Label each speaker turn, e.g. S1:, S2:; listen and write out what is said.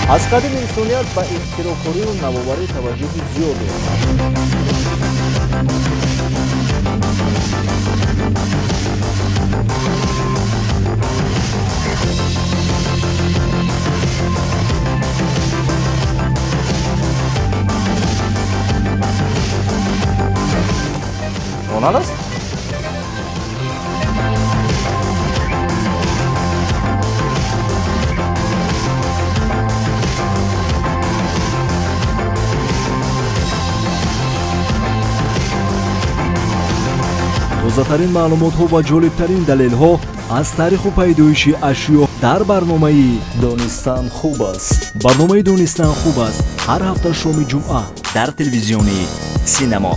S1: Аз қадим инсоният ба ихтироъкорию навоварӣ таваҷҷӯҳи зиёде. Монанд аст?
S2: Тозатарин маълумотҳо ва ҷолибтарин далелҳо аз таъриху пайдоиши ашё дар барномаи
S1: «Донистан хуб аст».
S2: Барномаи «Донистан хуб аст» ҳар ҳафта шоми ҷумъа дар телевизиони Синамо.